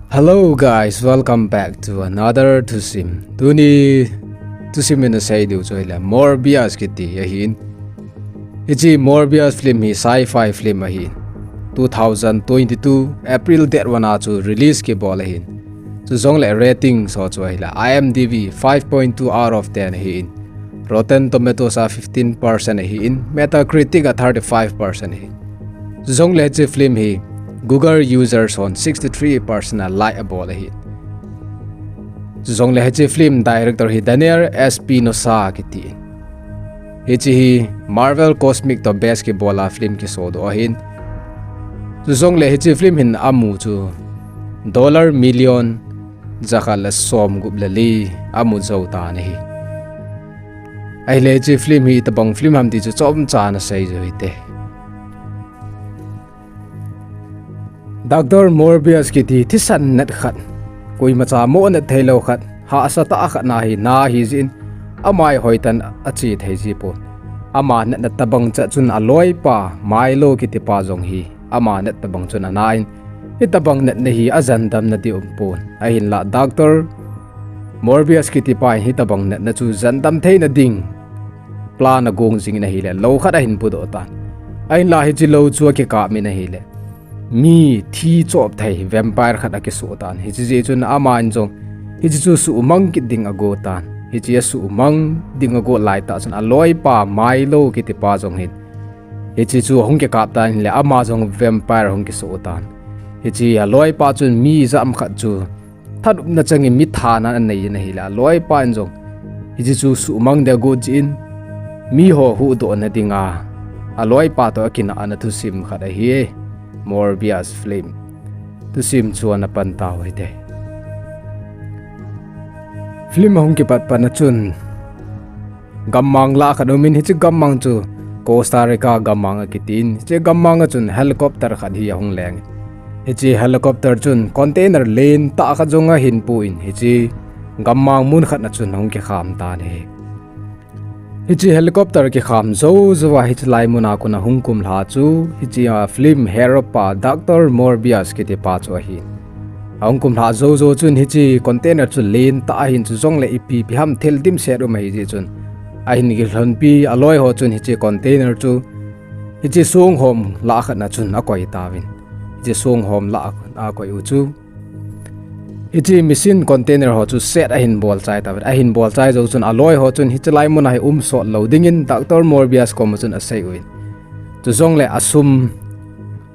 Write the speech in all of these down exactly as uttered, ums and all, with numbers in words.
Hello guys, welcome back to another thusim. Tuni thusim in asei diu chu ahile Morbius kiti ahin. Hiche Morbius film hi sci-fi film ahin. Two thousand twenty-two April date one a chu release kibol ahin. Chujongle rating so chu ahile I M D B five point two out of ten ahin. Rotten Tomatoes a fifteen percent ahin, Metacritic a thirty-five percent ahin. Chujongle hiche film hi Google users hon sixty-three percent a like abol ahin. Chujongle hiche film director hi Daniel Espinosa kiti. Hiche hi Marvel Cosmic to base kibola film kisodoh ahin. Chujongle hiche film hin amu chu dollar million jakhat le somgup le li amu jou tan ahi. Ahile hiche film hi itobang film ham ti chu chomcha nasei jou hite. Doctor Morbius kiti thisan nat khat, koimacha mo nat theilou khat, hahsa tah khat nahi, nahi jin, ama hi hoitah in ache thei jipon. Ama natna tobang chet chun aloipa Milo kitipa jong hi ama nat tobang chun ana in, hitobang natna hi ajandamna ding umpon. Ahinlah Doctor Morbius kitipa in hitobang natna chu jandam theina ding plan agong jingin ahile, lou khat ahin pudoh tan. Ahinlah hiche lou chu akikap in ahile, mi thi chop thei vampire khat akisoh tan. Hiche jeh chun aman jong hiche chu suhmang kit ding ago tan. Hiche asuhmang ding agot laitah chun aloipa Milo kitipa jong hin hiche chu ahung kikap tan ahile, ama jong vampire ahung kisoh tan. Hiche aloipa chun mi jat khat chu thanopna changin mi thanan anei in ahile, aloipa in jong hiche chu suhmang ding agot jeh in, miho huhdohna dinga aloipa toh akinahna thusim khat ahi. Morbius film thusim chu ana pan tau hite. Film ahung kipat pat na chun gammang lah khat aumin, hiche gammang chu Costa Rica gammang akitin, hiche gammang a chun helicopter khat hi ahung leng. Hiche helicopter chun container lentah khat jong ahin pui in, hiche gammang mun khat na chun ahung kikham tan ahi. Hiche helicopter kikham jou jouva hiche lai muna kon ahung kumlha chu hiche a film hero pa Doctor Morbius kitipa chu ahin. Ahung kumlha jou jou chun hiche container chu lentah ahin, chujongle ipi ipi ham thil dimset um ahi jeh chun ahin kilhonpi, aloi ho chun hiche container chu hiche songhom lah khat na chun akoi tauvin. Hiche songhom lah a akoi u chu hiche machine container ho chu set ahin bol chai tauvin. Ahin bol chai jou chun aloi ho chun hiche lai muna hi um sot lou dingin Doctor Morbius koma chun asei uvin. Chujongle asum,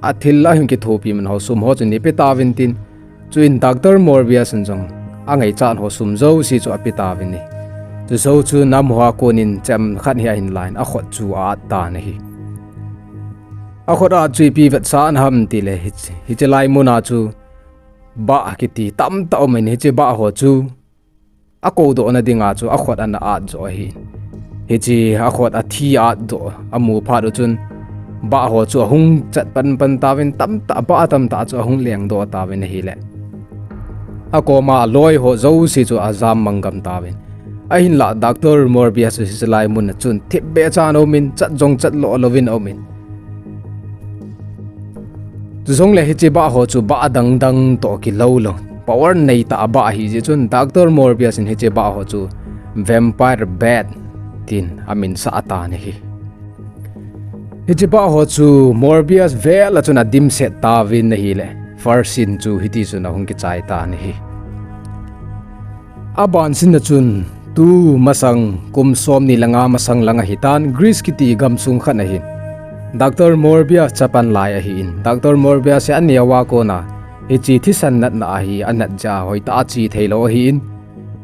athil ahin kithopi man ho sum ho chu neipe tauvin tin, chuin Doctor Morbius in jong angaichat ho sum jouse chu ape tauvin ahi. Chujou chun amaho a konin chemkhat hi ahin lan, akhut chu a-at tan ahi. Akhut a-at chu ipi vetsahna ham tile, hiche, hiche lai muna chu bah kiti tamtah aumin, hiche bah ho chu akoudohna dinga chu akhut ana-at joh ahi. Hiche akhut athi a-at doh amu phat u chun bah ho chu ahung chat panpan tauvin, tamtah, bah tamtah chu ahung lengdoh tauvin ahile, akoma aloi ho jouse chu ajam manggam tauvin. Ahinlah Doctor Morbius chu hiche lai muna chun thipbeh chan aumin, chat jong chat lou louvin aumin. Chujongle hiche bah ho chu bah dangdang toh kilou lou, power neitah a bah ahi jeh chun Doctor Morbius in hiche bah ho chu vampire bat tin aminsah tan ahi. Hiche bah ho chu Morbius vel a chun adimset tauvin ahile, first scene chu hitichun ahung kichai tan ahi. Aban scene a chun tu masang kum somni le nga masang lang ahitan, Greece kiti gamsung khat ahin, Doctor Morbius chapan lai ahin, Doctor Morbius hi aneo a kona hiche thisan natna ahi, anat jeh a hoitah a che theilou ahin,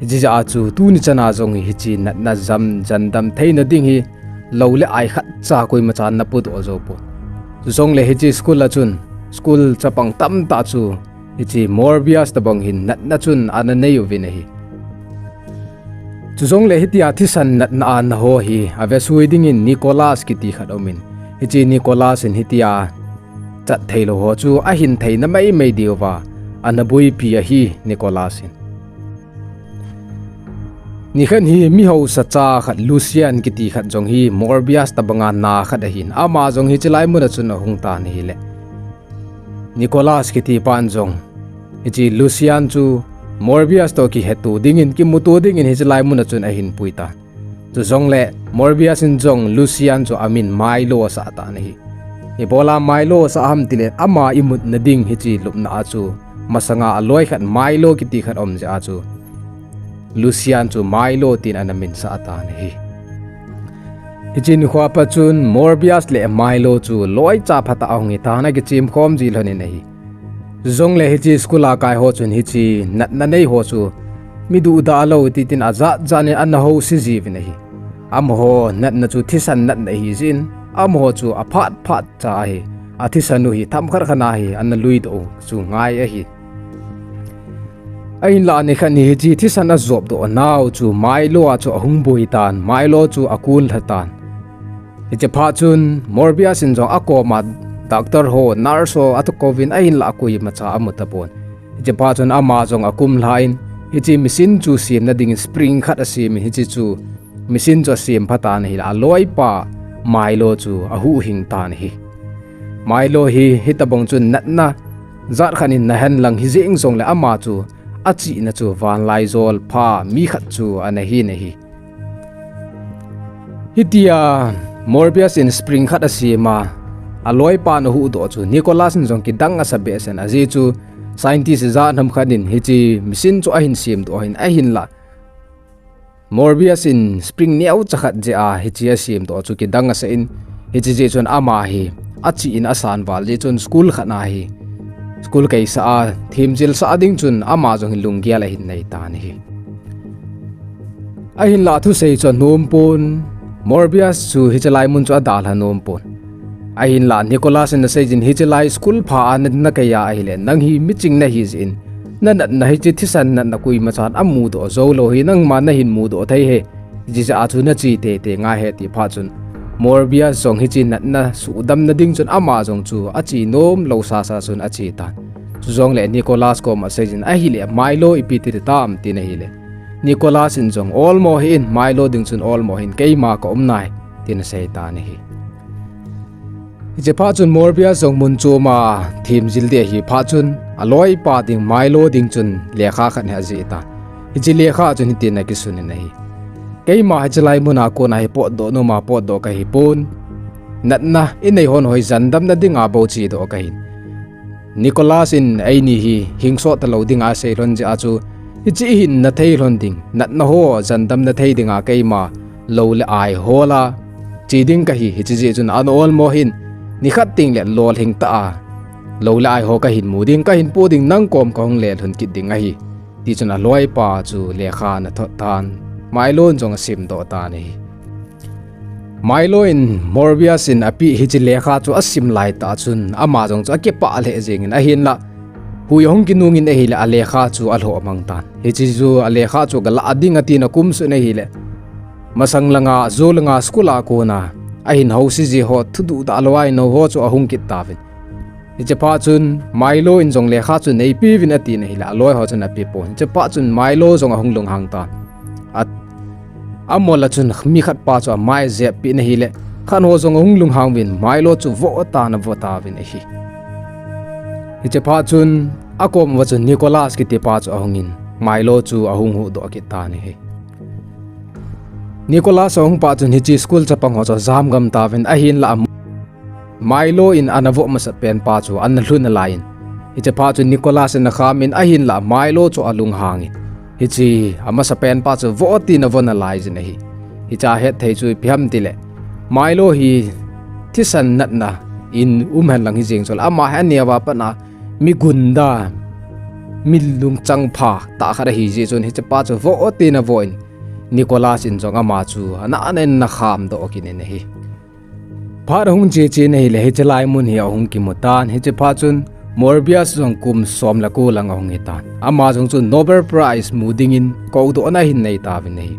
hiche jeh a chu tuni chana jong hiche natna jam, jandam theina ding hi lou le ai khatcha koimacha ana pudoh jou pon. Chujongle hiche school a chun, school chapang tamtah chu hiche Morbius tobang hin natna chun ana nei uvin ahi. Chujongle hitia thisan natna a ana ho hi avesui dingin Nicholas kiti khat aumin, hiche Nicholas in hitia chat theilou ho chu ahin theina maimai diuva ana boipi ahi Nicholas in. Nikhat hi mi hausa cha khat Lucian kiti khat jong hi Morbius tobanga na khat ahin, ama jong hiche lai muna chun ahung tan ahile, Nicholas kitipan jong Hiche Lucian chu Morbius toh kiheto dingin, kimuto dingin hiche lai mun a chun ahin pui tan. Chujongle Morbius in jong Lucian chu amin Milo asah tan ahi. Ibola Milo asah ham tile ama imutna ding hiche lupna a chu masanga aloi khat Milo kiti khat um jeh a chu Lucian chu Milo tin ana minsah tan ahi. Hiche nikho a pat chun Morbius le Milo chu loicha phatah a ahung hitan, akichem khom ji lhonin ahi. Chujongle hiche school a kai ho chun hiche natna nei ho chu mi duhdah lou titin ajat jat in ana house jiuvin ahi. Amaho natna chu thisan natna ahi jeh in, amaho chu aphat phat cha ahi. Athisan u hi themkhat khat a hi ana luidoh u chu ngai ahi. Ahinlah nikhat hi hiche thisan ajopdoh nau chu Milo a chu ahung boi tan, Milo chu akun lha tan. Hiche phat chun Morbius in jong akoma doctor ho, nurse ho atoh kouvin ahinlah koimacha amu tapon. Hiche phat chun ama jong akum lhan, hiche machine chu semna dingin spring khat asemin hiche chu machine chu asem phatan ahile aloipa Milo chu ahuhhing tan ahi. Milo hi hitobang chun natna jat khat in nahen lang hijeng jongle ama chu achihna chu vanlaijol pha mi khat chu ana hin ahi. Hitia Morbius in spring khat asem a, aloipan ahuhdoh chu Nicholas in jong kidang asa behseh in, ajeh chu scientist ijat ham khat in hiche machine chu ahin semdoh ahin, ahinlah Morbius in spring neocha khat jeh a hiche asemdoh chu kidang asah in, hiche jeh chun ama hi achih in asan val jeh chun school khat a hi school kaisah a themjilsah ding chun ama jong hi lunggel ahin nei tan ahi. Ahinlah thusei chu anom pon, Morbius chu hiche lai mun chu adalha nom pon. Ahinlah Nicholas in aseijin, hiche lai school pha a na, nakaiya ahile nang hi miching nahi jeh in, nanatna hiche thisan natna koimachan amudoh joulou hi nangma nahin mudoh thei ahi. Hijeh a chu nache teitei ngai ahi, ati phat chun Morbius jong hiche natna suhdamna ding chun ama jong chu ache nomlou sasa chun ache tan. Chujongle Nicholas koma aseijin ahile, Milo ipi ti ding ham tin ahile, Nicholas in jong olmo hih in, Milo ding chun olmo hih in, keima kaum nai, tin asei tan ahi. Hiche phat chun Morbius jong mun chom a themjil ding ahi phat chun aloipa ding Milo ding chun lekha khat hi ajih tan. Hiche lekha chun hitin akisun in ahi. Keima hiche lai mun a kona hi potdoh noma potdoh kahi pon. Natna inei hon ho hi jandamna dinga bou chedoh kahin. Nicholas in eini hi hingsot talou dinga asei lhon jeh a chu, hiche ihinna thei lhon ding, natna ho jandamna thei dinga keima lou le ai hol a che ding kahi, hiche jeh chun ana olmo hih in, nikhat tengle lolhing tah a lou le ai ho kahin mu ding, kahin po ding, nang kom kahung le lhon kit ding ahi. Tichun aloipa chu lekha ana thot tan, Milo in jong asimdoh tan ahi. Milo in Morbius in apeh hiche lekha chu asim laitah chun ama jong chu akipah lheh jengin, ahinlah hui ahung kinungin ahile alekha chu alhoh mang tan. Hiche chu alekha chu galah ding atin akumsuh in ahile, masang langa, jou langa school a kona ahin house ji ho, thuduhdah lou a inou ho chu ahung kit tauvin. Hiche phat chun Milo in jong lekha chu neipeuvin atin ahile, aloi ho chun apepon. Hiche phat chun Milo jong ahung lunghang tan. A, amol a chun mi khat pa chu amai ajeppeh in ahile, khat ho jong ahung lunghang uvin, Milo chu voh tan avoh tauvin ahi. Hiche phat chun akom uva chun Nicholas kiti pa chu ahungin, Milo chu ahung huhdoh kit tan ahi. Nicholas ahung pah chun hiche school chapang ho chu ajam gam tauvin, ahinlah Milo in ana voh masapen pa chu ana lhun nalaiyin, hiche phat chun Nicholas in akhamin, ahinlah Milo chu alunghangin, hiche amasapen pa chu voh tin avoh nalaijin ahi. Hichea hetthei chu ipi ham tile, Milo hi thisan natna in um henlang hijeng chule, ama hi aneova patna mi gunda, mi lungchang pha tah khat ahijeh chun hichepa chu voh tin avohin, Nicholas in jong ama chu ana, ana, ana khamdoh kit in ahi. Phat ahung cheche in ahile, hiche lai mun hi ahung kimutan, hiche phat chun Morbius jong kum som le ko lang ahung hitan. Ama jong chu Nobel Prize mu dingin koudohna ahin nei tauvin ahi.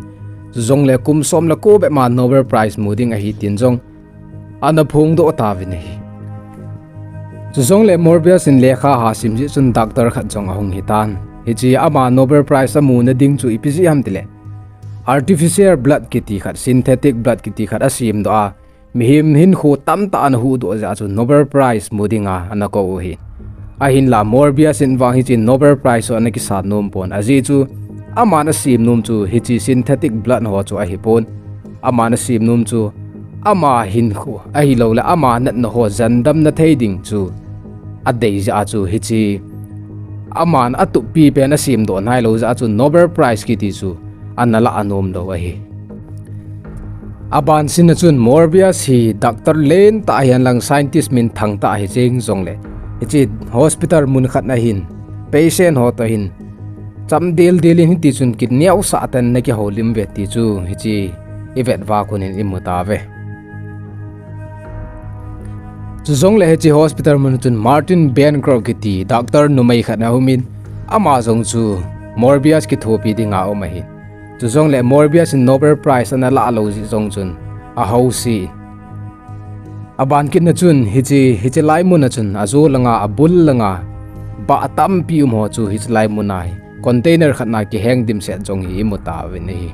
Chujongle kum som le ko bep ma Nobel Prize mu ding ahi tin jong ana phongdoh tauvin ahi. Chujongle Morbius in lekha asim jeh chun doctor khat jong ahung hitan. Hiche ama Nobel Prize amuna ding chu ipi jeh ham tile, artificial blood kiti khat, synthetic blood kiti khat asemdoh a, mihem hinkho tamtah ana huhdoh jeh a chu Nobel Prize mu dinga ana kou u ahi. Ahinla Morbius in vang hiche Nobel Prize ho ana kisa nom pon. Ajeh chu aman asem nom chu hiche synthetic blood ho chu ahipon. Aman asem nom chu ama hinkho ahilouleh ama natna ho jandamna thei ding chu adei jeh a chu hiche aman atup pi pen asemdoh nailou jeh a chu Nobel Prize kiti chu ana la anom lou ahi. Abansin a chun Morbius hi doctor lentah hihen lang scientist minthang tah hi jeng jongleh, hiche hospital mun khat na hin patient ho toh hin chamdel del in hiti chun kineosah tah in ana kihoulim uve ti chu hiche ivet uva kon in imu tauve. Chujongleh hiche hospital mun chun Martine Bancroft kiti doctor numei khat ana um in, ama jong chu Morbius kithopi dinga aum ahi. Chujongleh Morbius in Nobel Prize ana lah lou jeh jong chun ahouse. Aban kit na chun hiche, hiche lai mun a chun ajo langa, abul langa bah tampi um ho chu hiche lai mun a hi container khat na kiheng dimset jong hi imu tauvin ahi.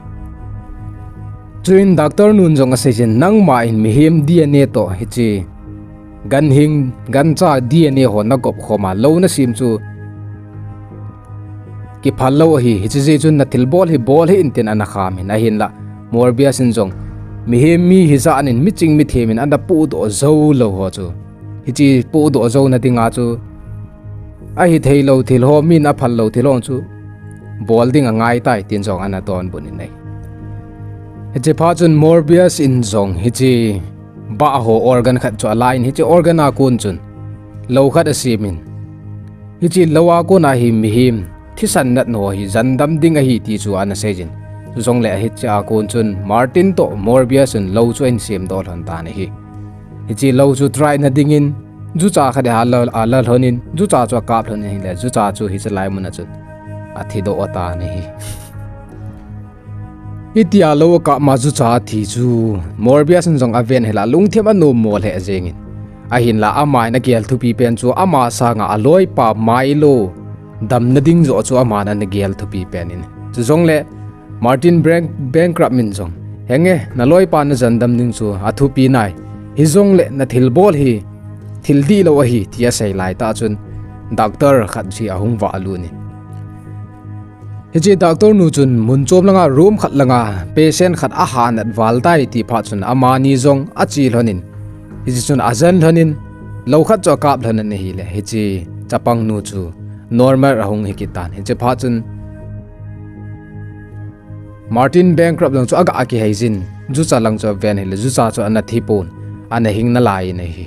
Chuin doctor nun jong asei jin, nangma in mihem D N A toh hiche ganhing, gancha D N A ho nagop khom a lou nasem chu kiphal lou ahi, hiche jeh chun nathilbol hi bol hih in tin ana kham in, ahinlah Morbius in jong mihem mi hijat in miching mithem in ana pohdoh jou lou ho chu, hiche pohdoh jouna dinga chu ahithei lou thil ho, min aphal lou thil ho chu bol ding angaitai tin jong ana donbut in ahi. Hiche phat chun Morbius in jong hiche bah ho organ khat chu ala in, hiche organ a kon chun lou khat asem in, hiche lou a kon a hi mihem thisan natna ho hi jandam ding ahi ti chu ana sei jin. Chujongleh hiche a kon chun Martine toh Morbius in lou chu ahin semdoh lhon tan ahi. Hiche lou chu try na dingin jucha khat a ala, ala lhon in, jucha chu akap lhon in ahileh, jucha chu hiche lai mun a chun athidoh tan ahi. Hitia lou akap ma jucha athi chu Morbius in jong aven ahileh alungthim anom mo lheh jeng in. Ahinlah aman agel thupi pen chu ama sanga aloipa Milo damna ding joh chu aman ana gel thupi pen in. Chujongleh Martine Bank-, Bancroft in jong, henge, naloipa najandam ding chu athupi nai. Hijongleh nathilbol hi thil dihlou ahi ti asei lai tah chun doctor khat chu ahung valut in. Hiche doctor nu chun mun chom langa room khat langa patient khat ahanat val tai ti phat chun amani jong ache lhon in, hiche chun ajen lhon in, lou khat chu akap lhon in ahileh, hiche chapang nu chu normal ahung hi kit tan. Hiche phat chun Martine Bancroft jong chu aga kihei jin, jucha lang chu aven ahileh, jucha chu ana thi pon, ana hing nalai in ahi.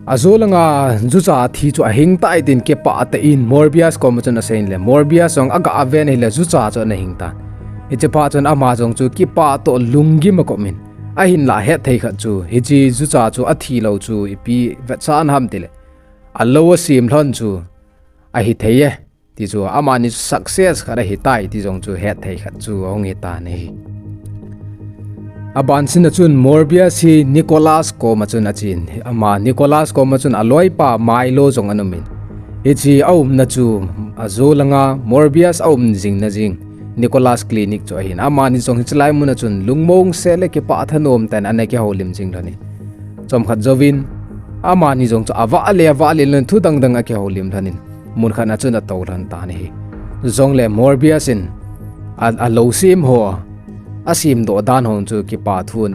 Ajo langa jucha athi chu ahing tai tin kipah tah in Morbius koma chun asei in le, Morbius jong aga ven ahileh jucha chu ana hing tan. Hiche phat chun ama jong chu kipah toh lunggim akop in, ahinlah hetthei khat chu, hiche jucha chu athi lou chu ipi vetsahna ham tileh, alou asem lhon chu ahithei e. Ti chu amani chu success khat ahitai ti jong chu hetthei khat chu ahung hitan ahi. Abansin a chun Morbius hi Nicholas koma chun achen. Ama Nicholas koma chun aloipa Milo jong ana um in. Hiche aumna chu ajo langa Morbius aum jing na jing Nicholas Clinic chu ahin. Amani jong hiche lai mun a chun lungmong seh le kipah thanom tah in ana kihoulim jing lhon in. Chomkhat jouvin amani jong chu avah le avah le lhon in thu dang dang akihoulim lhon in. Mun khat a chun atou lhon tan ahi. Jongle Morbius in a, alou sem ho, asem doh dan ho chu kipah thu in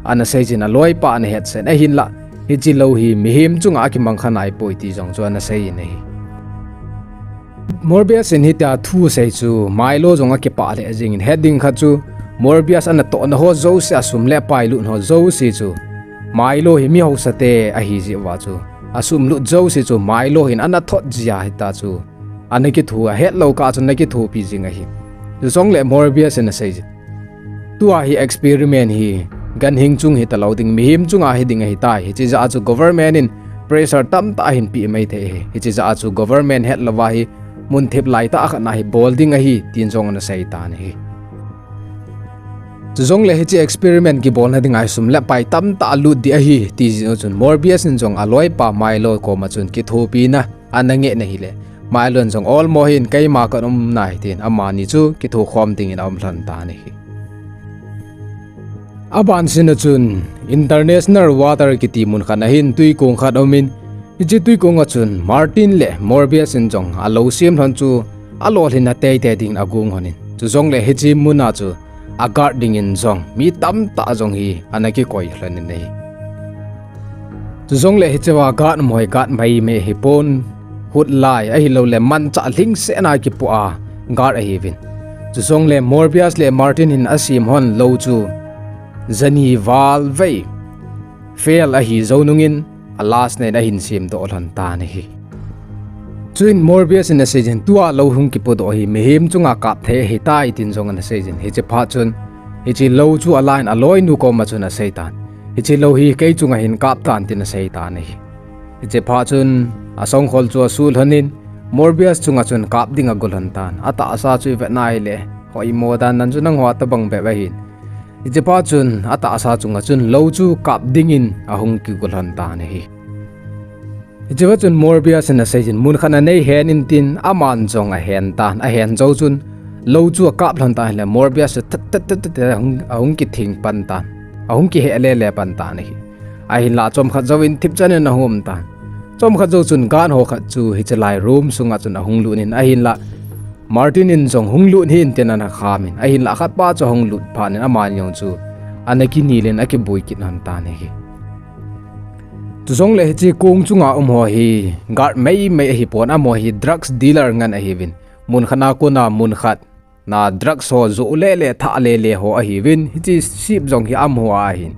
ana sei jin, aloipa ana hetsen ahinlah, hiche lou hi mihem chunga akimang kha naipoi ti jong chu ana sei in ahi. Morbius in hitia thu asei chu Milo jong akipah lheh jing in, het ding khat chu Morbius anatohna ho jouse, asum le pai lutna ho jouse chu Milo hi mi hausa te ahi jeh uva chu asum lut jouse chu Milo hin ana thot jia hita chu ana kitho, ahet lou kah chun ana kithopi jing ahi. Chujongle Morbius in asei jin, tua hi experiment hi ganhing chung hita lou ding, mihem chunga hi ding ahitai. Hiche jeh a chu government in pressure tamtah ahin peh mai thei ahi. Hiche jeh a chu government het louva hi mun thip lai tah khat na hi bol ding ahi, tin jong ana sei tan ahi. Chujongle hiche experiment kibolna dinga hi sum le pai tamtah lut ding ahi, ti jeh chun Morbius in jong aloipa Milo koma chun kithopina ana ngeh na hile, Milo in jong olmo hin keima kaum nai tin amani chu kitho khom dingin aum lhon tan ahi. Abansin a chun International Water kiti mun khat na hin tuikong khat aum in, Hiche twikonga chun Martin le Morbius in jong alou sem lhon chu alolhin a teitei dingin agong lhonin. Chujongle hiche muna chu a guard dingin jong mi tamtah jong hi ana kikoi lhonin ahi. Chujongle hichea guard mo hi guard maimai ahipon, hutlai ahilouleh manchah lhingsetna kipoh a guard ahiuvin. Chujongle Morbius le Martin hin asem lhon lou chu jani val vei fail ahi jou nungin, a last nin ahin semdoh lhon tan ahi. Chuin Morbius in aseijin, tua lou hung kipodoh hi mihem chunga kap thei ahitai tin jong ana seijin. Hiche phat chun hiche lou chu a la in aloinu koma chun aseitan, hiche lou hi kei chunga hin kap tan tin aseitan ahi. Hiche phat chun asongkhol chu asu lhonin, Morbius chunga chun kap ding ago lhon tan. Atahsa chu ivet na ahile, hoimo dan dan chu nangho tobang bep ahin. Hiche phat chun atahsa chunga chun lou chu kap dingin ahung kigo lhon tan ahi. Hichea chun Morbius in aseijin, munkhat nanei hen in tin, aman jong ahen tan, ahen jou chun lou chu akap lhon tan ahile, Morbius chu that that that that ahung, ahung kithing pan tan, ahung kiheh lele pan tan ahi. Ahinlah chomkhat jouvin thipchan in ahung um tan. Chomkhat jou chun guard ho khat chu hiche lai room sunga chun ahung lutnin, ahinlah Martin in jong hung lut hih in tin ana khamin, ahinlah khatpa chu ahung lut phatnin aman jong chu ana kinelin akiboi kit lhon tan ahi. Chujongle hiche kong chunga umho hi guard maimai ahipon, amaho hi drugs dealer ngen ahiuvin. Munkhat a kona munkhat na drugs ho joh lele, thah lele ho ahiuvin. Hiche ship jong hi amaho a ahin.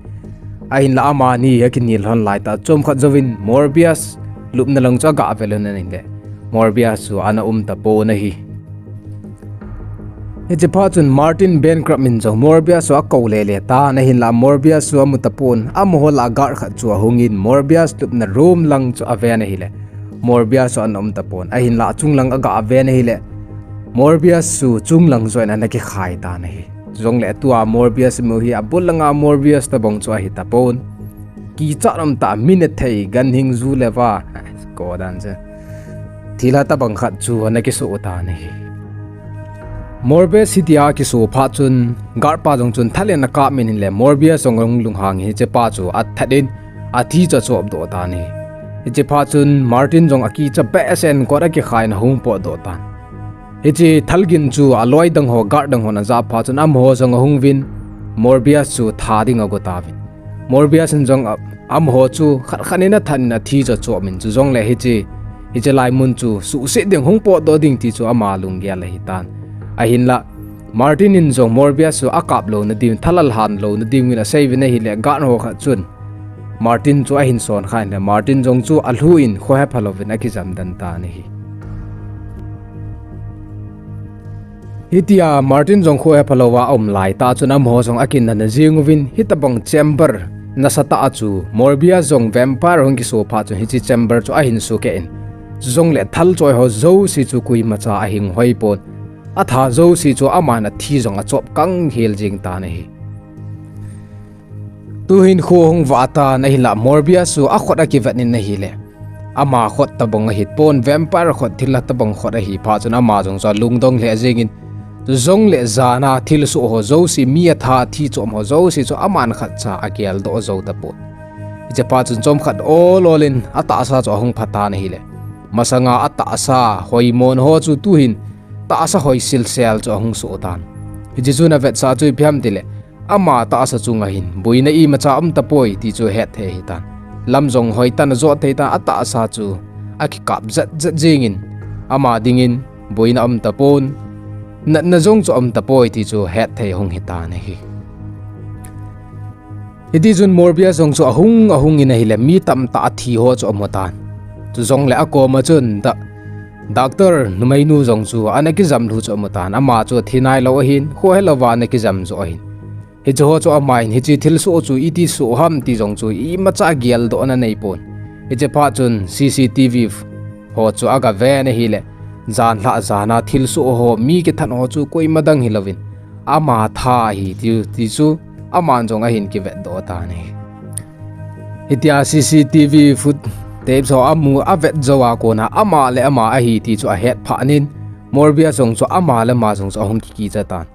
Ahinlah amani akinel lhon laitah chomkhat jouvin Morbius lupna lang chu aga ve lhonin ahile, Morbius chu ana um tapon ahi. Hiche phat chun Martin Bancroft in jong Morbius chu akou lele tan, ahinlah Morbius chu amu tapon. Amaho lah a guard khat chu ahungin Morbius lupna room lang chu aven ahile, Morbius chu ana um tapon. Ahinlah chunglang aga ven ahile, Morbius chu chunglang joh in ana kikhai tan ahi. Chujongle tua Morbius imu hi abul langa Morbius tobang chu ahi tapon. Kichat umtah, mi nethei, ganhing, ju le va, ko dan chu, thilha tobang khat chu ana kisoh tan ahi. Morbius hitia akisoh phat chun guard pa jong chun thal in akap min ahile, Morbius jong ahung lunghangin hichepa chu athat in athi chu achopdoh tan ahi. Hiche phat chun Martin jong akicha behseh in kot akikhai in ahung potdoh tan. Hiche thalgin chu aloi dang ho, guard dang hon ajah phat chun amaho jong ahung uvin Morbius chu tha ding ago tauvin. Morbius in jong a, amaho chu khat khat in athat in athi chu achop min, chujongle hiche, hiche lai mun chu suhset ding, hung potdoh ding ti chu ama lunggel ahitan. Ahinlah Martin in jong Morbius chu akap louna ding, thal alhan louna dingin aseiuvin ahile, guard ho khat chun Martin chu ahin son khan le, Martin jong chu alhu in khohepha louvin akijam den tan ahi. Hitia Martin jong khohepha louva aum laitah chun amaho jong akinana jing uvin, hitobang chamber nasatah a chu Morbius jong vampire hung kisoh phat chun hiche chamber chu ahin sukeh in, chujongle thal choi ho jouse chu koimacha ahing hoipon, atha jouse chu aman athi jong achop kang hel jeng tan ahi. Tuhin kho hung vah tan ahinlah Morbius chu akhut akivet in ahile, ama khut tobang ahipon, vampire khut, thilha tobang khut ahi phat chun ama jong chu alungdong lheh jengin, chujongle jana thilsoh ho jouse, mi atha thi chom ho jouse chu aman khatcha ageldoh jou tapon. Hiche phat chun chomkhat ol ol in atahsa chu ahung pha tan ahile, masanga atahsa hoimona ho chu tuhin tahsa hoi silsel chu ahung soh tan. Hiche chun avetsah chu ipi ham tile, ama tahsa chunga hin boina imacha um tapoi ti chu ahet thei ahitan. Lam jong hoitah in ajot thei tan, atahsa chu akikap jet jet jengin, ama dingin boina um tapon, natna jong chu um tapoi ti chu ahet thei ahung hitan ahi. Hitichun Morbius jong chu ahung ahungin ahile, mi tamtah athi ho chu amu tan. Chujongle akoma chun da-, doctor numeinu jong chu ana kijamlhu chu amu tan. Ama chu athi nailou ahin, khohe louva ana kijam joh ahin. Hiche ho chu aman hiche thilsoh chu iti soh ham ti jong chu imacha geldohna aneipon. Hiche phat chun C C T V ho chu aga ven ahile, janlhah jana thilsoh ho, mi kithat ho chu koima dang hilouvin, ama tha ahi ti, ti chu aman jong ahin kivetdoh tan ahi. Hitia C C T V footage ho amu avet jouva kona ama le ama ahi ti chu ahet phatnin, Morbius jong chu ama le ama jong chu ahung kikicha tan.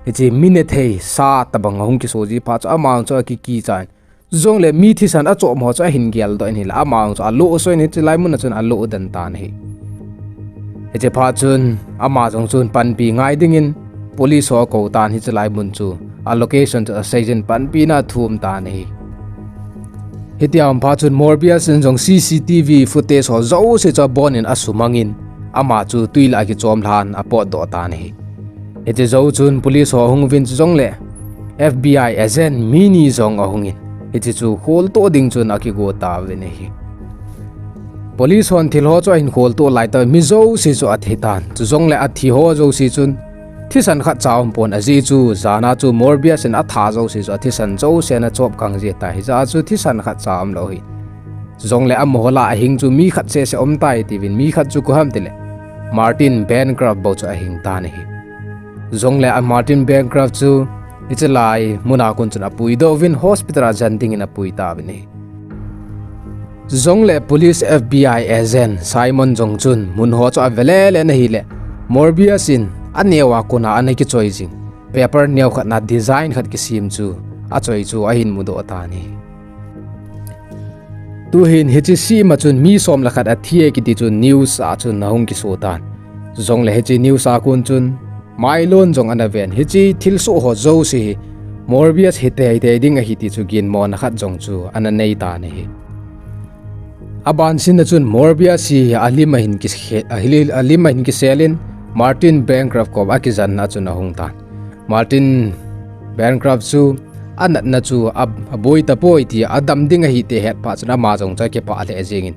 Hiche mi nethei sa tobang ahung kisoh ji phat chu ama jong chu akikichan, Chujongle mi thisan achom ho chu ahin geldoh in ahile, ama jong chu alo soh in hiche lai mun a chun alo den tan ahi. Hiche phat chun ama jong chun panpi ngai dingin police ho akou tan, hiche lai mun chu a location chu asei jin panpina athum tan ahi. Hitia um phat chun Morbius in jong C C T V footage ho jouse chu abon in asumang in, ama chu twi lah a kichom lhan apotdoh tan ahi. Hiche jou chun police ho ahung uvin chujongle F B I agent mi ni jong ahung in, hiche chu kholtoh ding chun akigo tauvin ahi. Police hon thil ho chu ahin kholtoh lai tah, mi jouse chu athi tan. Chujongle athi ho jouse chun thisan khatcha umpon, ajeh chu jan a chu Morbius in atha jouse chu athisan jouse ana chop kang ji tai, hijeh a chu thisan khatcha umlou ahi. Chujongle amaho lah a ahing chu mi khat sese umtai tiuvin, mi khat chu koi ham tile Martin Bancroft bou chu ahing tan ahi. Chujongle a Martin Bancroft chu hiche lai mun a kon chun apuidoh uvin hospital a jan dingin apui tauvin ahi. Chujongle police F B I agent Simon jong chun mun ho chu ave lele in ahile, Morbius in aneo a kon a ana kichoi jing paper neo khat na design khat kisem chu achoi chu ahin mudoh tan ahi. Tuhin hiche sem a chun mi som le khat athi e kiti chu news a chun ahung kiso tan. Chujongle hiche news a kon chun Milo in jong ana ven, hiche thilsoh ho jouse hi Morbius hi teitei ding ahi ti chu ginmona khat jong chu ana nei tan ahi. Abansin a chun Morbius hi alim ahin kise-, ahil-, alim ahin kisel in Martin Bancroft koma akijanna a chun ahung tan. Martin Bancroft chu anatna chu a, aboi tapoi ti, adam ding ahi ti ahet phat chun ama jong chu akipah lheh jeng in,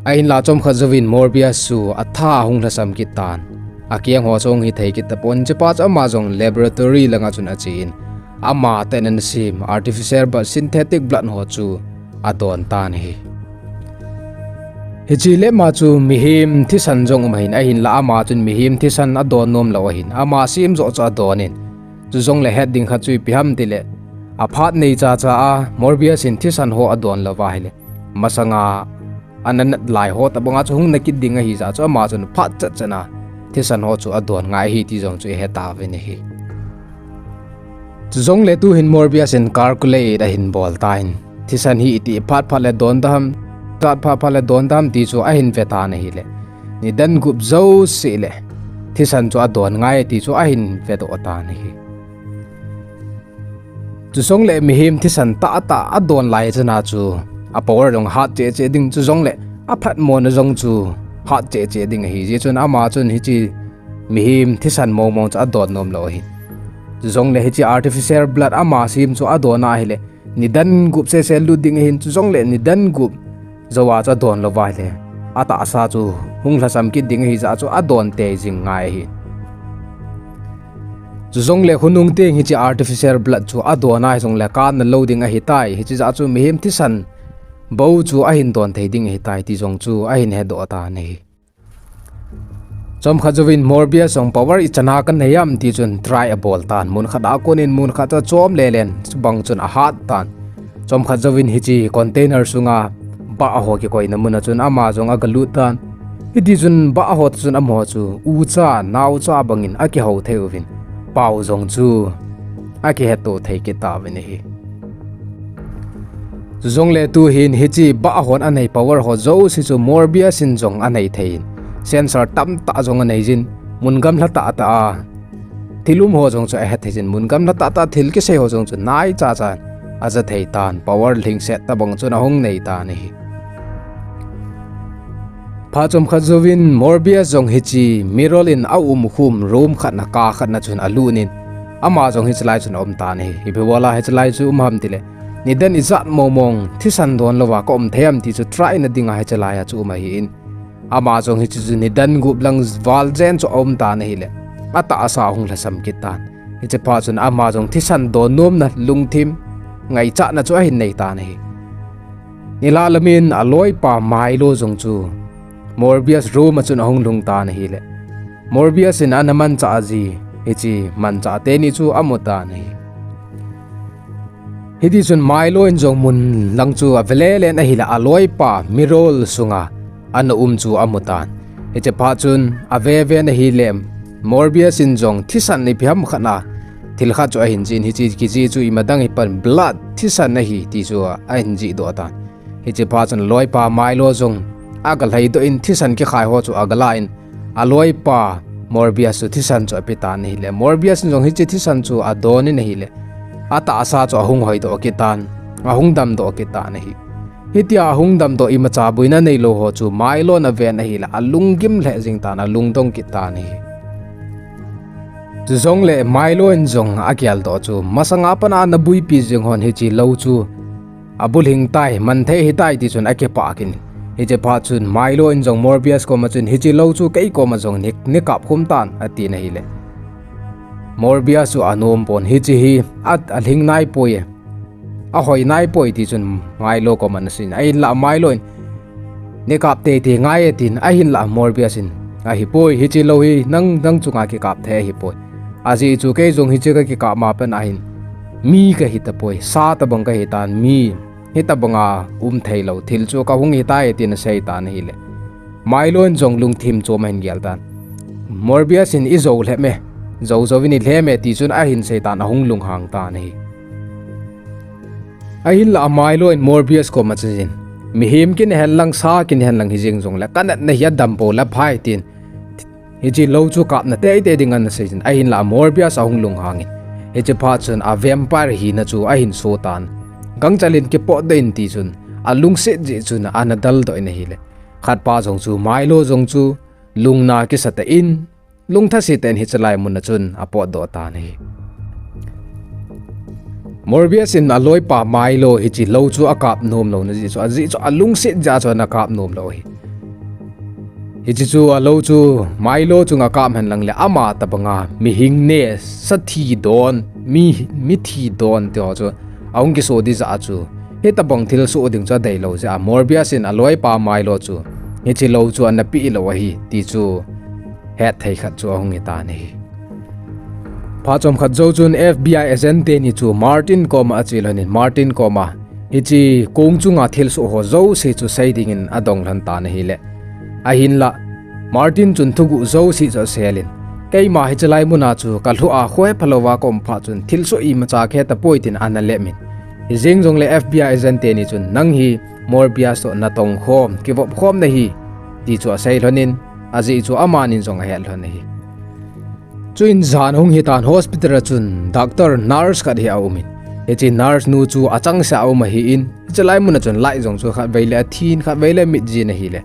ahinla chomkhat jouvin Morbius chu atha ahung lhasam kit tan. Akeng ho chu ahung hithei kit tapon, hiche phat chu ama jong laboratory lang a chun ache in, amatah in ana sem artificial blood, synthetic blood ho chu adon tan ahi. Hiche lab a chu mihem thisan jong um ahin, ahinla ama chun mihem thisan adon nom lou ahin, ama sem joh chu adon in. Chujongle het ding khat chu ipi ham tile, aphat nei chacha a Morbius in thisan ho adon lou va ahile, masanga ana nat lai ho tobang a chu hung na kit ding ahijeh a chu ama chun phat chatchat a thisan ho chu adon ngai ahi ti jong chu ihe tauvin ahi. Chujongle tuhin Morbius in calculate ahin bol tan, thisan hi itih phat phat le don ding ham, chat phat phat le don ding ham ti chu ahin ve tan ahile, nidan gup jouse le thisan chu adon ngai ti chu ahin vedoh tan ahi. Chujongle mihem thisan tahtah adon lai chan a chu a power jong hat cheh cheh ding, chujongle aphatmona jong chu hat cheh cheh ding ahi. Hijeh chun ama chun hiche mihem thisan mong mong chu adon nom lou ahi. Chujongle hiche artificial blood ama sem chu adon ahile, nidan gup sese lut ding ahin, chujongle nidan gup jou a chu adon lou va ahile, atahsa chu hung lhasam kit ding ahijeh a chu adon tei jing ngai ahi. Chujongle khonung teng hiche artificial blood chu adon ahi jongle kanna lou ding ahitai, hiche jeh a chu mihem thisan bou chu ahin don thei ding ahitai ti jong chu ahin hedoh tan ahi. Chomkhat jouvin Morbius jong power ichan a kanei ham ti chun try abol tan, mun khat a kon in mun khat chu achom lele in, chubang chun ahat tan. Chomkhat jouvin hiche container sunga bah ho kikoina mun a chun ama jong agalut tan. Hiti chun bah ho toh chun amaho chu ucha naocha bangin akihou thei uvin, pao jong chu akihetto thei kit tauvin ahi. Chujongle tuhin hiche bah hon anei power ho jouse chu Morbius in jong anei thei in, sensor tamtah jong anei jin, mun gamla tahtah a thil um ho jong chu ahe thei jin, mun gamla tahtah thil kisei ho jong chu nai chacha in aja thei tan, power lhingset tobang chun ahung nei tan ahi. Phat chomkhat jouvin Morbius jong hiche Myrtle in aumkhum room khatna, kar khatna chun alut in, ama jong hiche lai chun aum tan ahi. Ipi bola hiche lai chu um ham tile, nidan ijat mong mong thisan don louva kaum thei ham ti chu try na dinga hiche lai a chu um ahin, ama jong hiche chu nidan gup lang val jen chu aum tan ahile, atahsa ahung lhasam kit tan. Hiche phat chun ama jong thisan don nomna lungthim ngaichatna chu ahin nei tan ahi. Nilhah lamin aloipa Milo jong chu Morbius room a chun ahung lhung tan ahile, Morbius in ana manchah ji hiche manchah teni chu amu tan ahi. Hiti chun Milo in jong mun lang chu ave lele in ahile, aloipa Myrtle sunga ana um chu amu tan. Hiche phat chun ave ve in ahile, Morbius in jong thisan ipi ham khat a thil khat chu ahin jih in, hiche kijih chu imadang hipan blood, thisan ahi ti chu ahin jih doh tan. Hiche phat chun aloipa Milo jong aga lhaidoh in thisan kikhai ho chu aga la in, aloipa Morbius chu thisan chu ape tan ahile, Morbius in jong hiche thisan chu adon in ahile, atahsa chu ahung hoidoh kit tan, ahung damdoh kit tan ahi. Hitia ahung damdoh imacha boina neilou ho chu Milo in aven ahile, alunggim lheh jing tan, alungdong kit tan ahi. Chujongle Milo in jong ageldoh chu, masanga pat a ana buipi jing hon hiche lou chu abulhing tai, manthei hitai ti chun akipah kit in. Hiche phat chun Milo in jong Morbius koma chun, hiche lou chu kei koma jong nei, nei kap khum tan, atin ahile, Morbius chu anom pon, hiche hi a, alhing naipoi, ahoi naipoi ti chun Milo koma ana seiyin, ahinlah Milo in, nei kap teitei ngai e tin, ahinlah Morbius in, ahipoi, hiche lou hi nang, nang chunga kikap thei ahipoi. Ajeh chu kei jong hiche kakikap ma pat ahin, mi kahi tapoi, sa tabang kahi tan, mi hitobanga um theilou thil chu kahung hitai, tin asei tan ahile, Milo in jong lungthim chom ahin gel tan. Morbius in, ijou lheh me, jou jouvin ilhem e, ti chun ahin sei tan, ahung lunghang tan ahi. Ahinlah Milo in Morbius koma chun, mihem kine hen lang, sa kine hen lang hijeng jongle, kanatna hi adam pou le phai, tin, hiche lou chu kapna teitei ding ana seiyin, ahinlah Morbius ahung lunghang in, hiche phat chun a vampire hina chu ahin so tan, gangchel in kipotdoh in ti chun, alungset jeh chun ana daldoh in ahile, khatpa jong chu, Milo jong chu lungna kisa tah in, lungthase tah in hiche lai muna chun apotdoh tan ahi. Morbius in aloipa Milo hiche lou chu akap nom louna jeh chu, ajeh chu alungset jeh a chu ana kap nom lou ahi. Hiche chu alou chu Milo chunga kap hen lang le, ama tobanga mihing ne, sa thi don, mi, mithi don ti ho chu ahung kiso ding jeh a chu, hitobang thilsoh ding chu adeilou jeh a, Morbius in aloipa Milo chu hiche lou chu ana peh lou ahi ti chu hetthei khat chu ahung hitan ahi. Phat chomkhat jou chun F B I agent teni chu Martin koma ache lhonin, Martin koma hiche kong chunga thilsoh ho jouse chu sei dingin adong lhon tan ahile, ahinlah Martin chun thuguh jouse chu aselin, keima hiche lai muna chu kalhu a, kho hepha louva kaum phat chun thilsoh imacha kahe tapoi, tin ana lemin, hijeng jongle F B I agent teni chun, nang hi Morbius toh natong khom, kivop khom nahi, ti chu asei lhonin, ajeh chu amanin jong ahet lhon ahi. Chuin jan ahung hitan, hospital a chun doctor, nurse khat hi aumin, hiche nurse nu chu achangseh a um ahin, hiche lai muna chun light jong chu khatvei le athin, khatvei le amit jin ahile,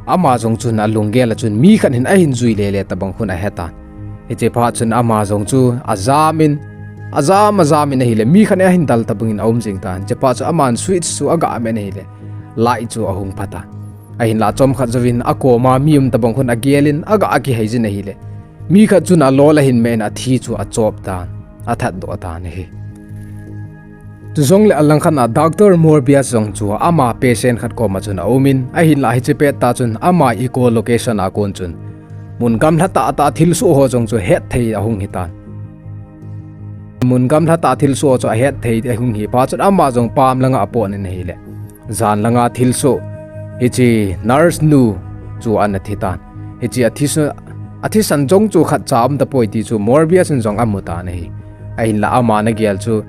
ama jong chun alunggel a chun mi khat hin ahin jui lele tobang khun ahetan. Hiche phat chun ama jong chu ajamin, ajam, ajamin ahile, mi khat in ahin dal tobangin aum jing tan. Hiche phat chu aman switch chu aga amen ahile, light chu ahung phatan. Ahinlah chomkhat jouvin akoma mi um tobang khun agelin aga akiheijin ahile, mi khat chun alol ahin meh in athi chu achop tan, athatdoh tan ahi. Chujongle alangkhat a doctor Morbius jong chu ama patient khat koma chun aumin, ahinlah hiche pettah chun ama echolocation a kon chun mun gamla tahtah thilsoh ho jong chu hetthei ahung hitan. Mun gamla tah thilsoh chu ahetthei ahung hi phat chun ama jong pam langa apotnin ahile, jan langa thilsoh hiche nurse nu chu ana thitan. Hiche athisan, athisan jong chu khatcha aum tapoi ti chu Morbius in jong amutan ahi. Ahinlah aman agel chu,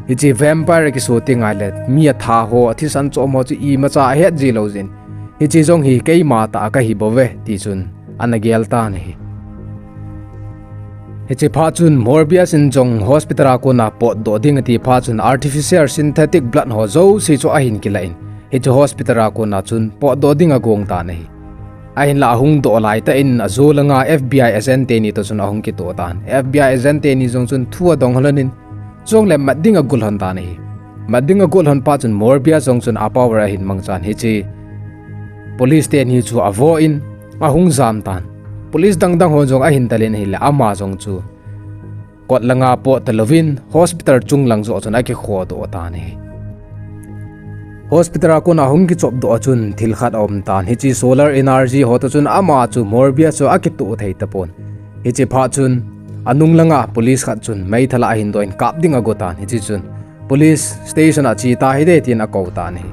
hiche vampire kiso teng ahile mi atha ho, athisan chom ho chu imacha ahet ji lou jin, hiche jong hi keima tah kahi bouve, ti chun ana gel tan ahi. Hiche phat chun Morbius in jong hospital a kona potdoh ding ati phat chun artificial synthetic blood ho jouse chu ahin kilah in, hiche hospital a kona chun potdoh ding agong tan ahi. Ahinlah ahung doh laitah in ajo langa F B I agent teni toh chun ahung kitoh tan. F B I agent teni jong chun thu adong lhonin, chujongle mat ding agot lhon tan ahi. Mat ding agot lhon phat chun Morbius jong chun a power ahin mangchan, hiche police teni chu avoh in ahung jam tan. Police dangdang hon jong ahin dalin ahile, ama jong chu kot langa pot talouvin hospital chung lang joh chun akikhodoh tan ahi. Hospital a kona ahung kichopdoh a chun thil khat aum tan, hiche solar energy ho toh chun ama chu Morbius chu akitoh thei tapon. Hiche phat chun anung langa police khat chun meithal a ahin doh in kap ding agot tan, hiche chun police station a che tahite tin akou tan ahi.